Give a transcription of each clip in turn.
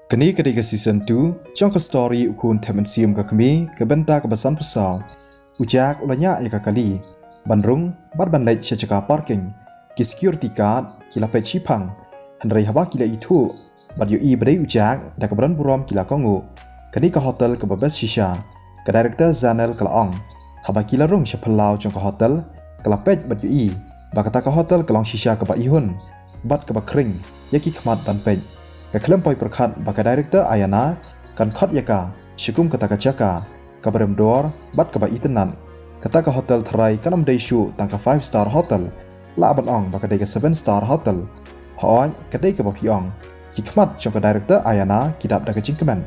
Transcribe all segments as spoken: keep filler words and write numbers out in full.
Kane ka dei ka season two jong ka story U Khun Thep Mynsiem Ka Kmie, ka bynta kaba sanphew saw. U Jack u la ñiah ïa ka kali ban rung bad ban leit sha jaka parking. Ki security guard ki la peit shiphang, hynrei haba ki la ithuh bad ïohi ba dei u Jack, da kaba don burom ki la kohnguh. Kane ka hotel kaba best shisha. Ka director Janel ka la ong. Haba ki la rung sha phyllaw jong ka hotel, ka la peit bad ïohi ba kata ka hotel ka long shisha kaba ihun bad kaba khring ïa ki khmat ban peit. Ka khlem poi pyrkhat ba ka director Ayana kan khot ïa ka sha kum kata ka jaka kaba rem dor bad kaba itynnad. Kata ka hotel tharai kan ym dei shuh tang ka five star hotel, lah ban ong ba ka dei ka seven star hotel. Hooid, ka dei kaba phi ong. Ki khmat jong ka director Ayana ki dap da ka jingkmen.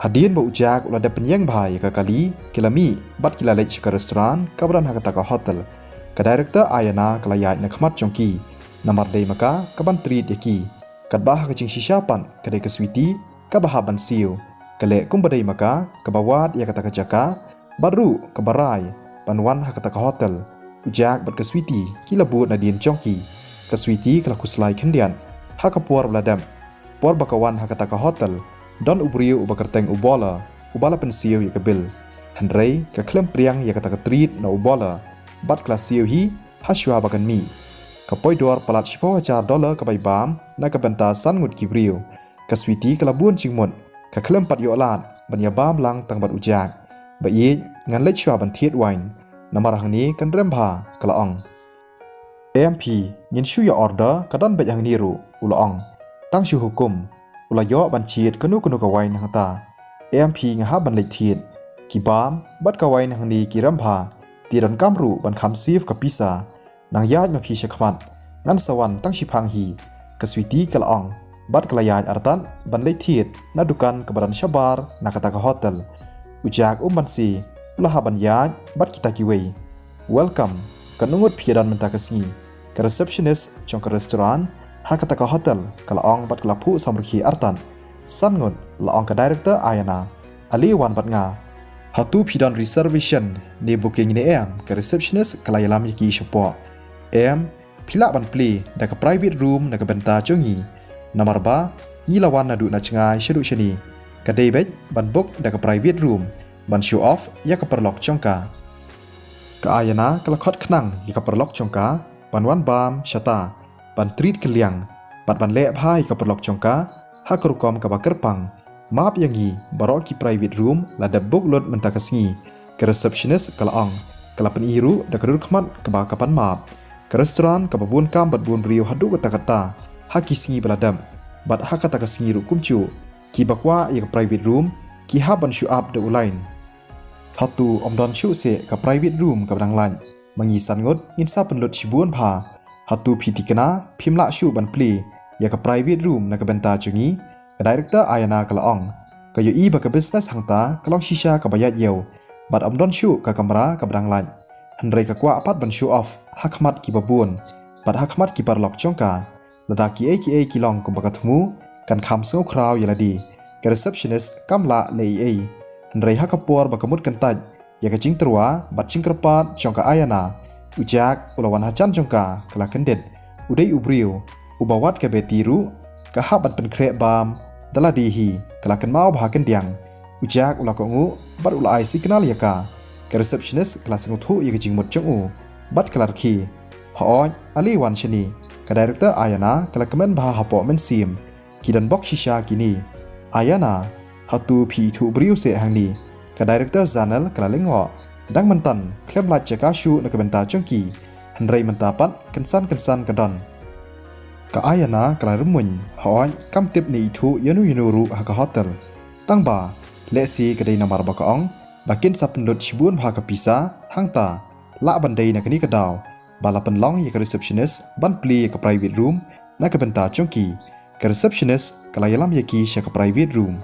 Hadien ba u Jack u la dep pynïeng bha ïa ka kali, ki la mih bad ki la leit sha ka restaurant kaba don ha kata ka hotel. Ka director Ayana ka la ïaid na khmat jong ki, namar dei ma ka kaban treat ïa ki. Katba ha ka jingshisha pat ka dei ka Sweety kaba hap ban siew. Ka leh kumba dei ma ka kaba wad ïa kata ka jaka bad ruh kaba rai ban wan ha kata ka hotel. U Jack bad ka Sweety ki la bud nadien jong ki. Ka Sweety ka la khuslai khyndiat ha ka por ba la dep. Por ba ka wan ha kata ka hotel, don u briew uba kyrteng u Bola uba la pynsiew ïa ka bill. Hynrei ka khlem pdiang ïa kata ka treat na u Bola bad ka la siew hi ha shuwa ba kan mih. Ka poi dor palat shiphew hajar dollar kaba i bam na ka bynta san ngut ki briew. Ka Sweety ka la bun jingmut, ka khlem pat ïoh lad ban ïa bam lang tang bad u Jack. Ba ïeit, ngan leit shuwa ban thied wine, namar hangne kan rem bha, ka la ong. Em phi, ngin shu ïa order, ka don beit hangne ruh, u la ong. Tang shu hukum. U la ïoh ban thied kano kano ka wine hangta. Em phi, nga hap ban leit thied. Ki bam bad ka wine hangne ki rem bha. Te donkam ruh ban kham save ka pisa. Nang ïaid ma phi sha khmat, ngan sa wan tang shiphang hi. Ka Sweety ka la ong bad ka la ïaid artat ban leit thied na dukan kaba don shabar na kata ka hotel. U Jack um banse u la hap ban ïaid bad kita kiwei. Welcome, katno ngut phi ïa don mynta ka sngi? Ka receptionist jong ka restaurant ha kata ka hotel ka la ong bad ka la phuh samrkhie artat. San ngut, la ong ka director Ayana. Ale wan bad nga. Hato phi don reservation ne booking ne em? Ka receptionist ka la ïalam ïa ki shapoh. Em, phi lah ban plie da ka private room na ka bynta jong ngi. Namar ba ngi la wan naduh na jngai shaduh shane. Ka dei beit ban book da ka private room ban show off ïa ka paralok jong ka. Ka Ayana ka la khot khnang ïa ka paralok jong ka ban wan bam shata, ban treat kylliang bad ban leh bha ïa ka paralok jong ka ha ka rukom kaba kyrpang. Map ïa ngi, baroh ki private room la dep book lut mynta ka sngi. Ka receptionist ka la ong, ka la pyni ruh da ka dur khmat kaba ka pan map. Ka restaurant kaba bun kam bad bun briew haduh katta katta ha ki sngi ba la dep bad ha kata ka sngi ruh kumjuh. Kiba kwah ïa ka private room ki hap ban shu ap da u line. Hato ym don shuh seh ka private room kaba dang lait? Ma ngi san ngut ngin sa pynlut shibun bha. Hato phi thikna phim lah shuh ban plie ïa ka private room na ka bynta jong ngi? Ka director Ayana ka la ong. Ka ïohi ba ka business hangta ka long shisha kaba ïaid ïew bad ym don shuh ka kamra kaba dang lait. Hynrei ka kwah pat ban show off ha khmat kiba bun bad ha khmat ki paralok jong ka. Lada kiei kiei ki long kumba ka thmu, kan kham sngewkhraw ïa lade. Ka receptionist kam lah leh ei ei. Hynrei ha ka por ba ka mut kyntait ïa ka jingtyrwa bad jingkyrpad jong ka Ayana, u Jack u la wan hajan jong ka, ka la kyndit. U dei u briew uba wat ka Betty ruh ka hap ban pynkhreh bam da lade hi, ka la kynmaw bha kyndiang. U Jack u la kohnguh bad u la ai signal ïa ka. Ka receptionist ka la sngewthuh ïa ka jingmut jong u bad ka la rkhie. Hooid, ale wan shane. Ka director Ayana ka la kmen bha hapoh mynsiem. Ki don bok shisha kine. Ayana, hato phi ithuh briew seh hangne? Ka director Janel ka la lyngngoh. Dang mynta khlem lait jaka shuh na ka bynta jong ki. Hynrei mynta pat kynsan kynsan ka don. Ka Ayana ka la rymmuiñ. Hooid, kam tip ne ithuh ïano ïano ruh ha ka hotel. Tang ba lehse ka dei namar ba ka ong ba kin sa pynlut shibun bha ka pisa, hangta lah ban dei na kane ka daw ba la pynlong ïa ka receptionist ban plie ïa ka private room na ka bynta jong ki. Ka receptionist ka la ïalam ïa ki sha ka private room.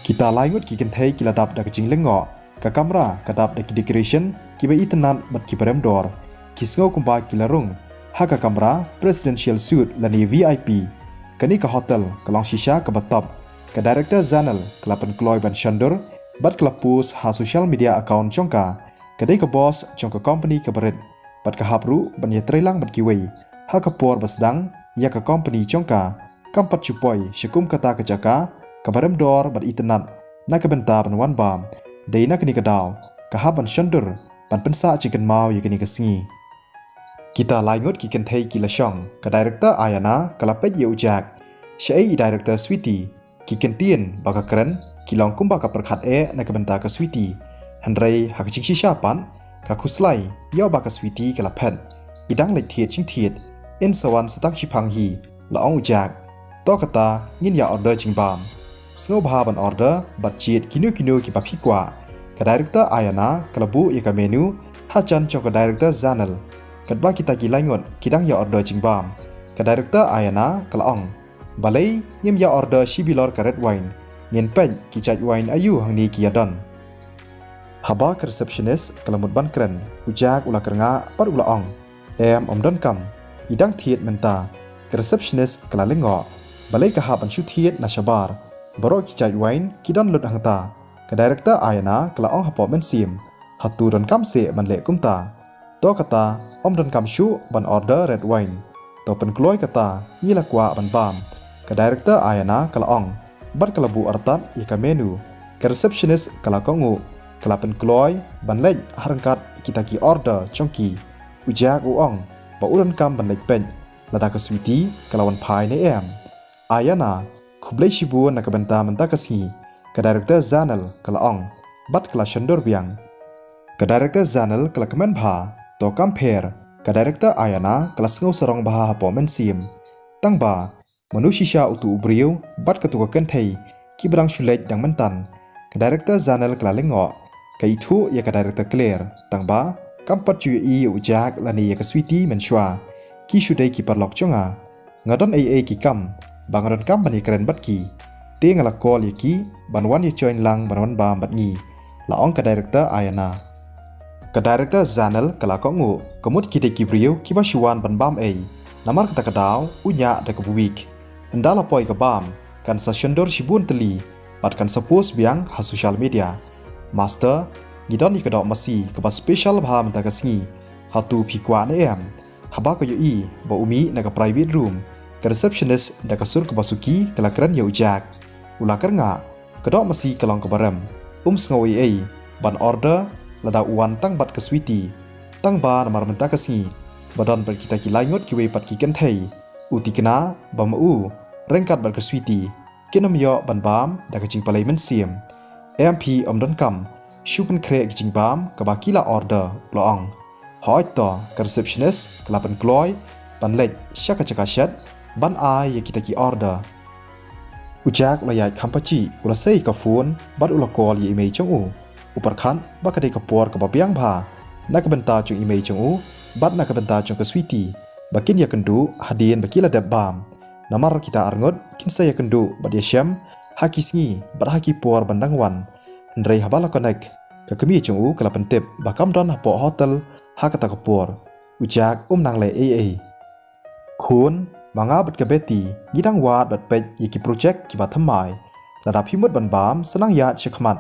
Kita lai ngut ki kynthei ki la dap da ka jinglyngngoh. Ka kamra ka dap da ki decoration kiba itynnad bad kiba rem dor. Ki sngew kumba ki la rung ha ka kamra presidential suite lane V I P. Kane ka hotel ka long shisha kaba top. Ka director Janel ka la pynkloi ban shondur bad ka la post ha social media account jong ka. Ka dei ka boss jong ka company kaba rit bad ka hap ruh ban ïatreilang bad kiwei ha ka por ba sdang ïa ka company jong ka. kam pat shu poi sha kum kata ka jaka kaba rem dor bad itynnad na ka bynta ban wan bam. Dei na kane ka daw ka hap ban shon dur ban pynsah jingkynmaw ïa kane ka sngi. Kita lai ngut ki kynthei ki la shong, ka director Ayana ka la peit ïa u Jack. Shaei i director Sweety? Ki kyntien ba ka kren ki long kumba ka pyrkhat eh na ka bynta ka Sweety. Hynrei ha ka jingshisha pat ka khuslai ïoh ba ka Sweety ka la phet. I dang leit thied jingthied, yn sa wan sa tang shiphang hi, la ong u Jack. To kata ngin ïa order jingbam. Sngewbha ban order bad jied kino kino kiba phi kwah. Ka director Ayana ka la buh ïa ka menu ha jan jong ka director Janel. Katba kita ki lai ngut ki dang ïa order jingbam, ka director Ayana ka la ong, balei ngim ïa order shi bilor ka red wine? Ngin peit ki jait wine aïu hangne ki ïa don. Haba ka receptionist ka la mut ban kren, u Jack u la kyrngah bad u la ong, em, ym donkam, i dang thied mynta. Ka receptionist ka la lyngngoh, balei ka hap ban shu thied na shabar? Baroh ki jait wine ki don lut hangta. Ka director Ayana ka la ong hapoh mynsiem, hato donkam seh ban leh kumta? To kata, ym donkam shuh ban order red wine. To pynkloi kata, ngi la kwah ban bam. Ka director Ayana ka la ong bad ka la buh artat ïa ka menu. Ka receptionist ka la kohnguh, ka la pynkloi ban leit ha ryngkat kita ki order jong ki. U Jack u ong ba u donkam ban leit peit lada ka Sweety ka la wan phai ne em. Ayana, khublei shibun na ka bynta mynta ka sngi, ka director Janel ka la ong bad ka la shon dur biang. Ka director Janel ka la kmen bha, to kam pher. Ka director Ayana ka la sngew sarong bha hapoh mynsiem. Tangba mano shisha uto u briew bad kato ka kynthei kiba dang shu leit dang mynta? Ka director Janel ka la lyngngoh, ka ithuh ïa ka director Claire, tangba kam pat ju ïohi ïa u Jack lane ïa ka Sweety mynshuwa. Ki shu dei ki paralok jong nga. Nga don ei ei ki kam ba nga donkam ban ïa kren bad ki. Te nga la call ïa ki ban wan ïa join lang ban wan bam bad ngi, la ong ka director Ayana. Ka director Janel ka la kohnguh, ka mut ki dei ki briew kiba shu wan ban bam ei. Namar kata ka daw u ñiah da kaba weak. Ynda la poi ka bam kan sa shon dur shibun tylli bad kan sa post biang ha social media. Master, ngi don ïa ka doh masi kaba special bha mynta ka sngi. Hato phi kwah ne em? Haba ka ïohi ba u mih na ka private room, ka receptionist da ka sur kaba suki ka la kren ïa u Jack. U la kyrngah, ka doh masi ka long kaba rem. Um sngew ei ei ban order lada u wan tang bad ka Sweety. Tangba namar mynta ka sngi ba don bad kita ki lai ngut kiwei pat ki kynthei, u thikna ba ma u ryngkat bad ka Sweety kin ym ïoh ban bam da ka jingpalei mynsiem. Em, phi ym donkam shu pynkhreh ki jingbam kaba ki la order, u la ong. Hooid to, ka receptionist ka la pynkloi ban leit sha ka jaka shet ban ai ïa kita ki order. U Jack u la ïaid kham pajih, u la sei ka phone bad u la call ïa i mei jong u. U pyrkhat ba ka dei ka por kaba biang bha na ka bynta jong i mei jong u bad na ka bynta jong ka Sweety ba kin ïakynduh hadien ba ki la dep bam. Namar kita arngut kin sa ïakynduh bad ïashem ha ki sngi bad ha ki por ban dang wan. Hynrei haba la connect, ka kmie jong u ka la pyntip ba kam don hapoh hotel ha kata ka por. U Jack um nang leh ei ei. Khun, ma nga bad ka Betty ngi dang wad bad peit ïa ki project kiba thymmai. Lada phi mut ban bam, sa nang ïaid sha khmat.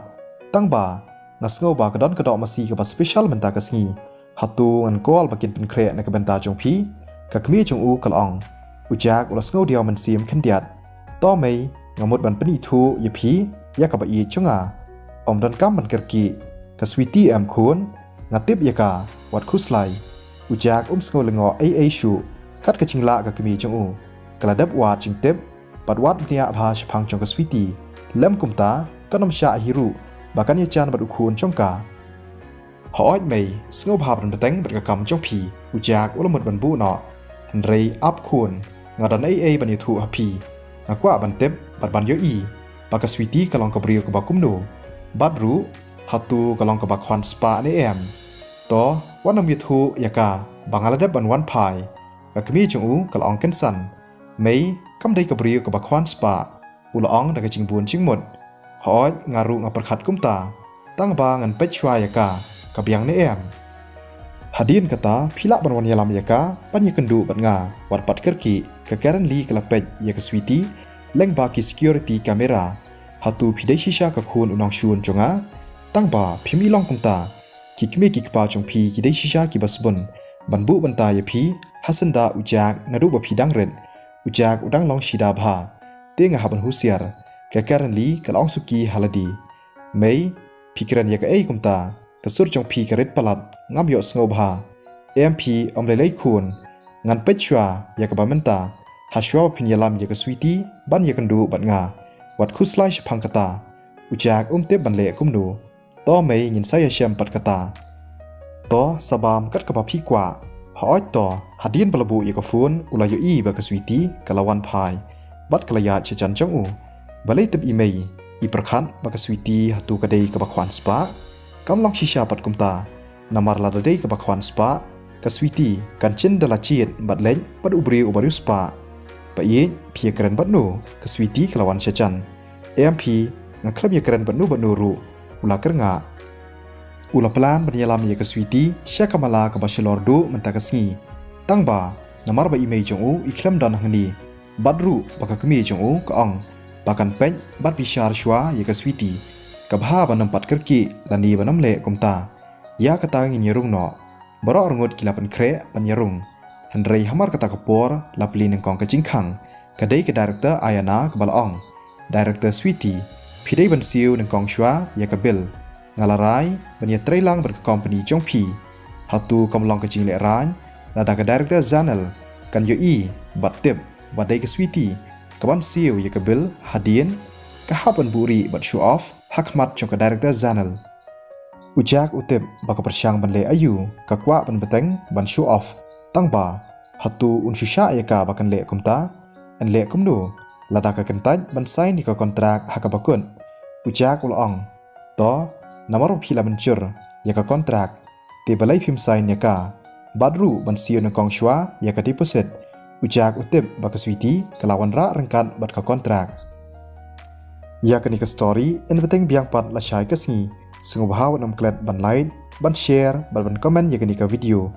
Tangba nga sngew ba ka don ka doh masi kaba special mynta ka sngi. Hato ngan call ba kin pynkhreh na ka bynta jong phi? Ka kmie jong u ka la ong. U Jack u la sngew diaw mynsiem khyndiat. To mei, nga mut ban pynithuh ïa phi ïa kaba ïeit jong nga. Ym donkam ban kyrkieh. Ka Sweety em khun, nga tip ïa ka, wat khuslai. U Jack um sngew lyngngoh ei ei shuh kat ka jinglah ka kmie jong u. Ka la dep wad jingtip bad wad bniah bha shaphang jong ka Sweety. Lem kumta kan ym shah hi ruh ba kan ïajan bad u khun jong ka. Hooid mei, sngewbha ban bteng bad ka kam jong phi, u Jack u la mut ban buh noh. Hynrei ap khun, nga don ei ei ban ïathuh ha phi. Nga kwah ban tip bad ban ïohi ba ka Sweety ka long ka briew kaba kumno. Bad ruh, hato ka long kaba khwan spah ne em? To, wat nym ïathuh ïa ka ba nga la dep ban wan phai. Ka kmie jong u ka la ong kynsan. Mei, kam dei ka briew kaba khwan spah, u la ong da ka jingbun jingmut. Hooid, nga ruh nga pyrkhat kumta. Tangba ngan peit shuwa ïa ka, ka biang ne em. Hadien kata, phi lah ban wan ïalam ïa ka ban ïakynduh bad nga. Wat pat kyrkieh, ka Karen Lee ka la peit ïa ka Sweety lyngba ki security camera. Hato phi dei shisha ka khun u nongshun jong nga? Tangba phim i long kumta. Ki kmie ki kpa jong phi ki dei shisha kiba sbun ban buh bynta ïa phi ha syndah u Jack naduh ba phi dang rit. U Jack u dang long shida bha. Te nga hap ban husiar. Ka Karen Lee ka la ong suki ha lade. Mei, phi kren ïa kaei kumta? Ka sur jong phi ka rit palat, ngam ïohsngew bha. Em phi, ym lei lei khun. Ngan peit shuwa ïa kaba mynta. Ha shuwa ba phin ïalam ïa ka Sweety ban ïakynduh bad nga. Wat khuslai shaphang kata. U Jack um tip ban leh kumno. To mei, ngin sa ïashem pat kata. To, sa bam kat kaba phi kwah. Hooid to, hadien ba la buh ïa ka phone, u la ïohi ba ka Sweety ka la wan phai bad ka la ïaid sha jan jong u. Balei tip i mei, i pyrkhat ba ka Sweety hato ka dei kaba khwan spah? Kam long shisha pat kumta. Namar lada dei kaba khwan spah, ka Sweety kan chim da la jied bad leit bad u briew uba riewspah. Ba ïeit, phi ïakren bad no? Ka Sweety ka la wan sha jan. Em phi, nga khlem ïakren bad no bad no ruh. U la kyrngah. U la plan ban ïalam ïa ka Sweety sha ka mala kaba shalor duh mynta ka sngi. Tang ba, namar ba i mei jong u i khlem don hangne. Bad ruh ba ka kmie jong u ka ong ba kan peit bad bishar shuwa ïa ka Sweety. Ka bha ban ym pat kyrkieh lane ban ym leh kumta. Ïa kata ngin ïarung noh. Baroh arngut ki la pynkhreh ban ïarung. Hynrei hamar kata ka por la plie nyngkong ka jingkhang. Ka dei ka director Ayana kaba la ong. Director Sweety, phi dei ban siew nyngkong shuwa ïa ka bill. Nga la rai ban ïatreilang bad ka company jong phi. Hato kam long ka jinglehrain, lada ka director Janel kan ïohi bad tip ba dei ka Sweety kaban siew ïa ka bill hadien ka hap ban buhrieh bad show off ha khmat jong ka director Janel. U Jack u tip ba ka pyrshang ban leh aïu, ka kwah ban bteng ban show off. Tang ba, hato un shu shah ïa ka ba kan leh kumta? Yn leh kumno lada ka kyntait ban sign ïa ka kontrak ha kaba kut? U Jack u la ong. To, namar ba phi la mynjur ïa ka kontrak, te balei phim sign ïa ka? Bad ruh ban siew nyngkong shuwa ïa ka deposit. U Jack u tip ba ka Sweety ka la wanrah ryngkat bad ka kontrak. Ïa kane ka story yn bteng biang pat lashai ka sngi. Sngewbha wat nym klet ban like, ban share bad ban comment ïa kane ka video.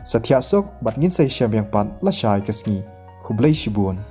Sa thiah suk bad ngin sa ïashem biang pat lashai ka sngi. Khublei shibun.